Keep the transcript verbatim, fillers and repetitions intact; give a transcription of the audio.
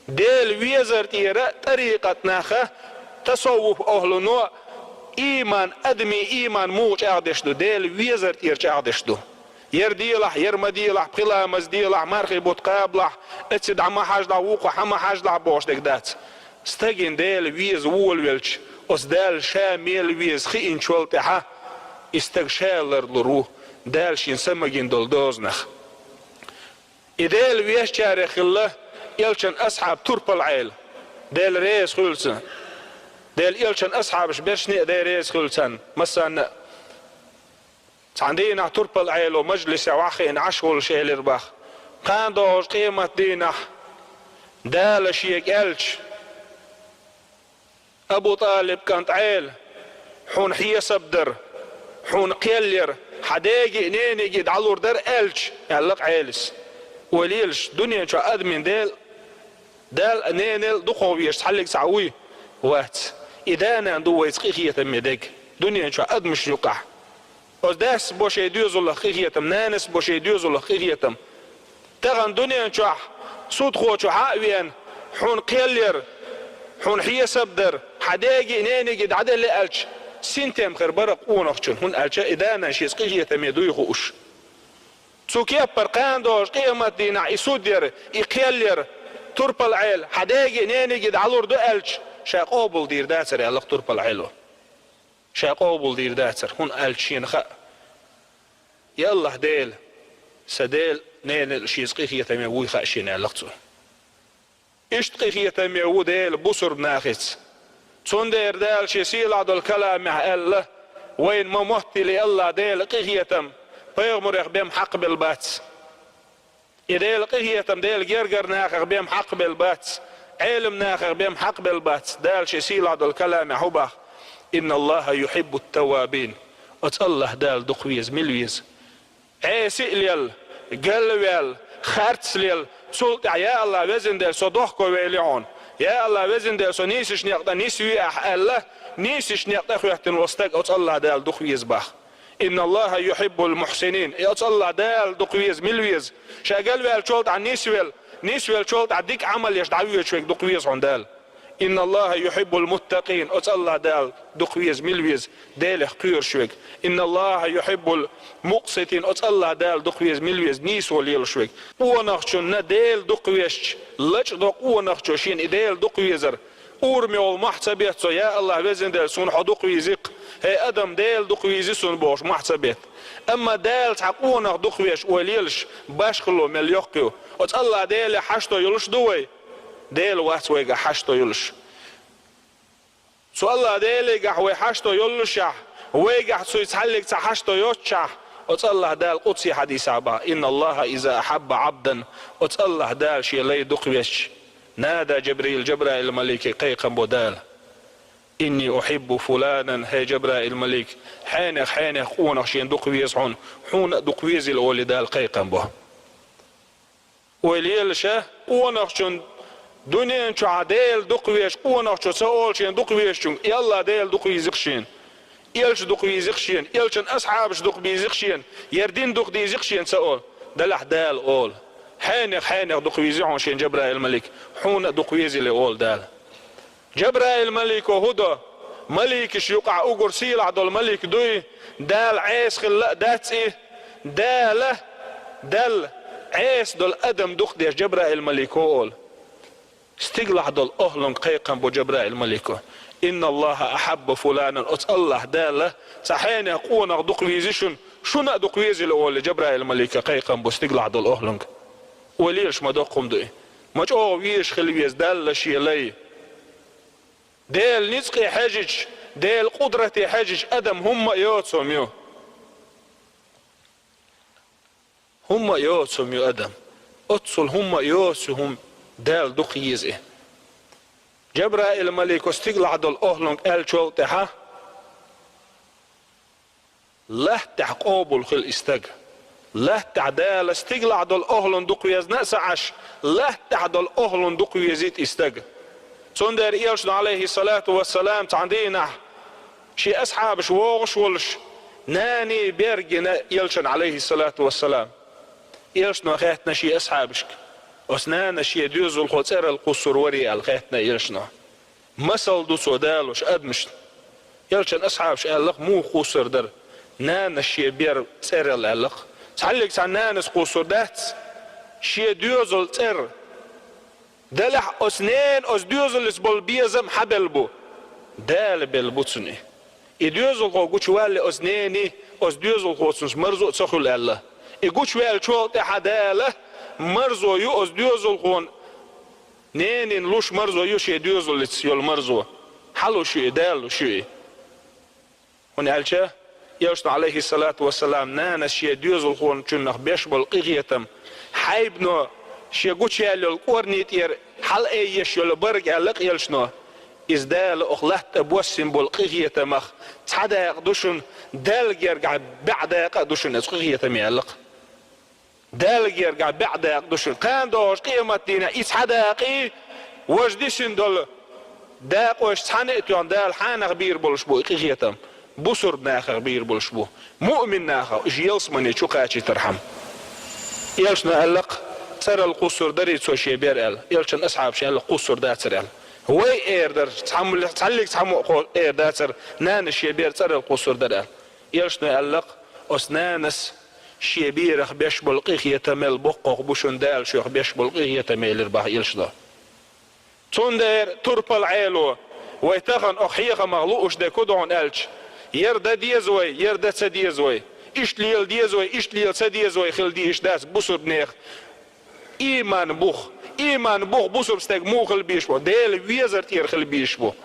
Дела везар тӀера тӀарикъат наха, тасаввуф ахӀлуно, ийман, адамий ийман муха чӀагӀдеш ду, Дела везар тӀера чӀагӀдеш ду. Яр делахь, яр ма делахь, пхи ламаз делахь, мархий бутт кхабалахь, эцци дӀа ма хьажалахь, вукху хьа ма хьажалахь бохуш дерг дац. Стагана Дела веза волавелча, оцу Дала ша мел веза хиъначул тӀаьхьа, и стаг ша ларлур ву Дала шена са магийна долу дозанах. И Дела везачарех хилла элчан асхьаб Турпал-Ӏела, Дела реза хуьлда цунна. Дела элчан асхьабаш бершне а Дела реза хуьлда царна массарна а. Цхьана дийнахь Турпал-Ӏело мажлисе ваха хиъна Ӏаш волуш элира баха: «Кхана догӀучу къематдийнахь Дала шега аьлча: „Абу ТӀалиб кӀант Ӏела, хьуна хьесап дара, хьуна кхел яра, хьан дега а, нене а дӀалур дара“, аьлча», — аьлла-кх Ӏелас. Ойла елаш, дуьнен чохь адамийн Дела, Дала а, ненал а дукхах везаш цхьаллиг цхьаъ вуй? Вац. И да-нана ду вайца къинхетаме дерг дуьнен чохь адамашна юкъахь. Оцу дас бо шайн доьзалах къинхетам, нанас бо шайн доьзалах къинхетам. Тахана дуьнен чохь судхо чу хьа а веана, хьуна кхел яра, хьуна хьесап дара, хьан дега а, нене а дӀаделла аьлча, синтем хир бара къонахчун, хӀунда аьлча и да-нана шеца къинхетаме дуй хууш. Цу кеппара кхана догӀучу къематдийнахь и суд яра, и кхел яра, Турпал-Ӏела, хьан дега а, нене а дӀалур ду аьлча, ша къобалдийр дацара, аьлла-кх Турпал-Ӏело. Ша къобалдийр дацара, хӀунда аьлча шена хаьа: «Я АллахӀ Дела, сан дела, ненал а шеца къинхетаме вуй хаьа шена», — аьлла-кх цо. Иштта къинхетаме ву Дела бусурба нахаца. Цундела Дала шен сийлахь долу каламехь аьлла: «Вайна ма моттийла, я АллахӀ Дела, къинхетам пайхамарех бен хьакхабелла бац». И Делан къинхетам Делан гергара нахах бен хьакхабелла бац, Ӏелам нахах бен хьакхабелла бац. Дала шен сийлахь долу каламехь хӀун боху: «Инна Аллаха юхиббут таввабин». Оцу АллахӀ Дала дукха веза, мила веза? Ӏеса а лелла, галваьлла, харц а лелла, цул тӀаьхьа: «Я АллахӀ, везан Дела, со дохковелла хьуна. Я АллахӀ, везан Дела, со нийсачу некъа тӀе нисве ахь», — аьлла, нийсачу некъа тӀе хоьттина волу стаг оцу АллахӀ Дала дукха веза боху. «Инна Аллаха юхиббул мухсинин». И оцу АллахӀ Дала дукха веза, мила веза? Ша галваьллачул тӀаьхьа нисвелла, нисвеллачул тӀаьхьа дика Ӏамал еш дӀавоьдуш верг дукха веза хьуна Дала. «Инна Аллаха юхиббул муттакъин». Оцу АллахӀ Дала дукха веза, мила веза? Делах кхоьруш верг. «Инна Аллаха юхиббул мукъситин». Оцу АллахӀ Дала дукха веза, мила веза? Нийсо лелош верг. Къонахчунна Дела дукха везча, лачкъадо къонахчо шена и Дела дукха везар. Урамехула мохь ца бетта цо: «Я АллахӀ, везан Дела, суна хьо дукха вези-кх. ХӀей, адам, Дела дукха вези суна», — бохуш, мохь ца бетта. Амма Дала цхьа къонах дукха везча, ойла елаш, башхало мел йоккха ю. Оцу АллахӀ Деле хьашто йолуш ду вай? Дела вац вайгахь хьашто йолуш. Цу АллахӀ Делигахь вай хьашто йоллушехь, вайгахь цуьнца цхьаллиг цхьа хьашто йоццушехь, оцу АллахӀ Дала къудси хьадисехь боху: «Инна Аллаха иза ахьабба Ӏабдан». Оцу АллахӀ Дала шен лай дукха везча, нада Джабрил, Джабраил малике кхайкхам бо Дала: «Инни ухиббу фуланан», хӀей Джабраил малик, хьенех, хьенех къонах шена дукха веза хьуна, хьуна а дукха везийла олий Дала кхайкхам бо. Ойла елаша, къонахчун дуьнен чохь Дела дукха везаш къонахчо ца олу шена дукха везачуьнга: «И АллахӀ Дела дукха вези-кх шена, элча дукха вези-кх шена, элчан асхьабаш дукха бийзи-кх шена, яра дин дукха дийзи-кх шена», — ца олу. Делахь Дала олу: «Хьенех, хьенех дукха вези хьуна шена Джабраил малик, хьуна а дукха везийла», — олу Дала. Джабраил малико хӀун до? Маликаш юкъахь угур сийлахь долу малик дуй, Дала Ӏеса хилла а дац и, Дала, Далла Ӏеса долу адам дукха деш Джабраил малико олу. Стигалахь долу охӀлунга кхайкхам бо Джабраил малико: «Инна Аллаха ахьабба фуланан», оцу АллахӀ Дала цхьа хьенех къонах дукха вези шуна, шуна а дукха везийла олий Джабраил малико кхайкхам бо стигалахь долу охӀлунга. Ойла елаш, ма доккха хӀума ду и. Ма чӀогӀа везаш хила веза Далла шен лай. Делан ницкъе хьаьжча, Делан къудрате хьаьжча, адам хӀумма а йоцу хӀума ю. ХӀумма а йоцу хӀума ю адам. Оццул хӀумма а йоцу хӀума Дала дукха еза и. Джабраил малико стигалахь долу охӀлунга аьллачул тӀаьхьа, латтахь къобал хила и стаг. Латтахь Дала стигалахь долу охӀлун дукха везна а ца Ӏаш, латтахь долу охӀлун дукха везийта и стаг. Цундела элчано, Ӏалайхиссалату вассалам, цхьана дийнахь шен асхьабаш вогӀуш волуш, нани бер гина элчан, Ӏалайхиссалату вассалам. Элчано хаьттина шен асхьабашка: Оцу нанас шен доьзалхо цӀерал кхуссур варий аьлла хаьттина элчано. Масал ду цо далош адамашна. Элчан асхьабаша аьлла-кх, муха кхуссур дара нанас шен бер цӀерал аьлла-кх. Цхьаллиг цхьа нанас кхуссур дац шен доьзал цӀер. Делахь оцу ненан оцу доьзаллица болу безам хьабелла бу. Дала белла бу цунна и. И доьзалхо гучувалле оцу нене, оцу доьзалхоцунца марзо а ца хуьлу аьлла. И гучуваьллачул тӀаьхьа Дала марзо ю оцу доьзалхона, ненан луш марзо ю шен доьзаллица йолу марзо. Хьан луш ю и, Дала луш ю и. ХӀунда аьлча, элчано, Ӏалайхиссалату вассалам, нанас шен доьзалхочунах беш болу къинхетам, хьайбано шен гучуяьлла йолу кӀорни тӀера хьалаайъеш йолу барг аьлла-кх элчано, иза Дала оха латта тӀе боссина болу къинхетамах цхьа дакъа ду шуна, Далла гергахь бӀе дакъа а ду шуна оцу къинхетаме аьлла-кх. Далла гергахь бӀе дакъа ду шуна. Кхана догӀуш къематдийнахь и цхьа дакъий, важа дисина долу дакъойш цхьаьна а тоьхна, Дала хьанах бийр болуш бу и къинхетам? Бусурба нахах бийр болуш бу. Муъмин нахах, уьш ялсамане чу кхачийтархьама. Элчано аьлла-кх, цӀерал кхуссур дарий цо шен бер аьлла. Элчан асхьабаша аьлла-кх, кхуссур дацара аьлла. Вай эр дара, цхьаммо-, цхьаллиг цхьаммо а кхо эр дацара, нанас шен бер цӀерал кхуссур дара аьлла. Элчано аьлла-кх, оцу нанас шен берах беш болу къинхетам мел боккхах бу шуна Дала шух беш болу къинхетам, элира боху элчано. Цундела турпал Ӏело, вай тахана оха хьехамах лууш дерг хӀун ду хьуна аьлча, яра дан деза вай, яра дан ца деза вай, иштта лела деза вай, иштта лела ца деза вай хила дезаш дац бусурба нехан. Ийман бух, ийман бух бусурба стеган муха хила безаш бу? Делан везар тӀера хила безаш бу.